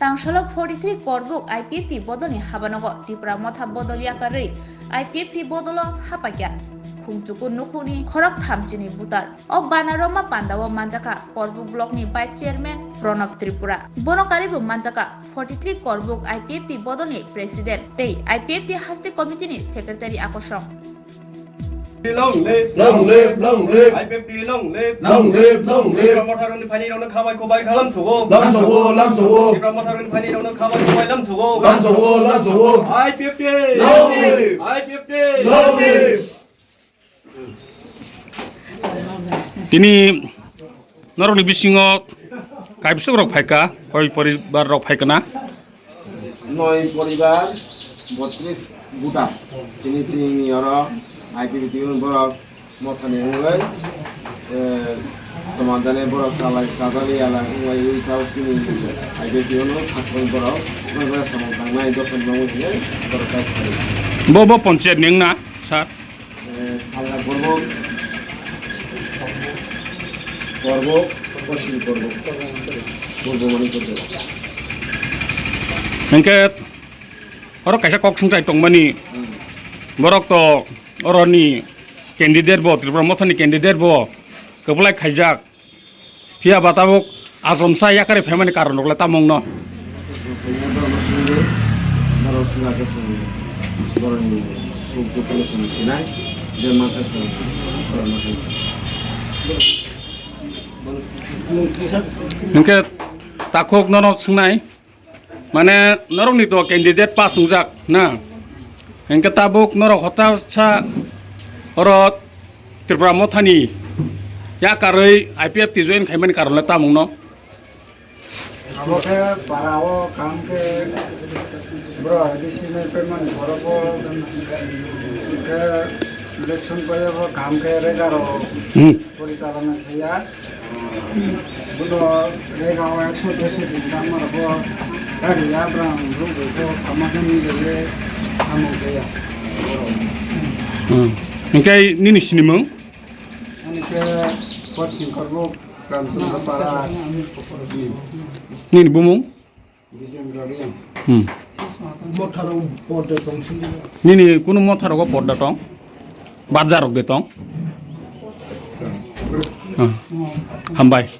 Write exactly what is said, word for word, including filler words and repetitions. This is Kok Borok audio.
Tangsalo forty three Korbuk I P F T bodolni habanogo Tipra Motha bodol yakarwi I P F T bodolo hapaikha khungchukur nukhungni khorok thamchini butar. O banaroma pandao manjakha Korbuk Blockni Vice Chairman Pranab Tripura. Bono karwibo manjakha forty three Korbuk I P F T bodolni President tei I P F T Haste Committeeni Secretary Akosong. Long live, long live, long live. I P F T long live. Long live, long live. Tipra Motharokni phainirokno khamai khubai kha lamsogo. Lamsogo, lamsogo. Tipra Motharokni phainirokno khamai khubai lamsogo. Lamsogo, lamsogo. I P F T. Long live. I P F T. Long live. Tini norokni bisingo kaibwswk rok phaikha, koi poribar rok phaikha na? Noi poribar, botris buta. Tini chini oro I P F T ni borok mothani wngwi, eh, tomanjani borok chalai chajani yala wngwi ui tao chini I P F T no khatung borok, borok samung tangnai dophani mangwi hinwi borok kaitor. Bo, bo ponchayat ni wngna, sir? Eh, Salna Borbok, Borbok, Poschim Borbok, Borbok Manikpur Borbok. Hingke oro kaisa kok singchai tongmani, hmm, borok to oroni candidate bo, Tripura Mothani candidate bo kwplai khaijak. Phiya ba tabuk achomsa yakarwi phaimani karon rok le tamo wngno? Borok swnga khe chwng borokni suk dukhuno chwng sinai, je mansa chwng borokno khe. Hwnkhe takhuk nono swngnai, mane norokni to candidate pass wngjak na, hwnkhe tabuk norok hota sa oro Tripura Mothani yakarwi I P F T join khaimani karon le tamo wngno? Abo khe para o kaham khe bro A D C ni payment borok o khe election pai o kaham khe rega rok, hmm, porichalona khe ya. Bono rega o ekso deshi din tangma rok o gari yabrang ruk rok o tama khe ni le samung khe ya. Hmm. Hingke nini sinimung? Ani khe Poschim Korbuk. Ramchandra Para. Nini bumung? Dijendra Reang. Hmm. Motharok podda tong sini. Nini kunu motharogo podda tong? Barjarok de tong? Ah. Hambai.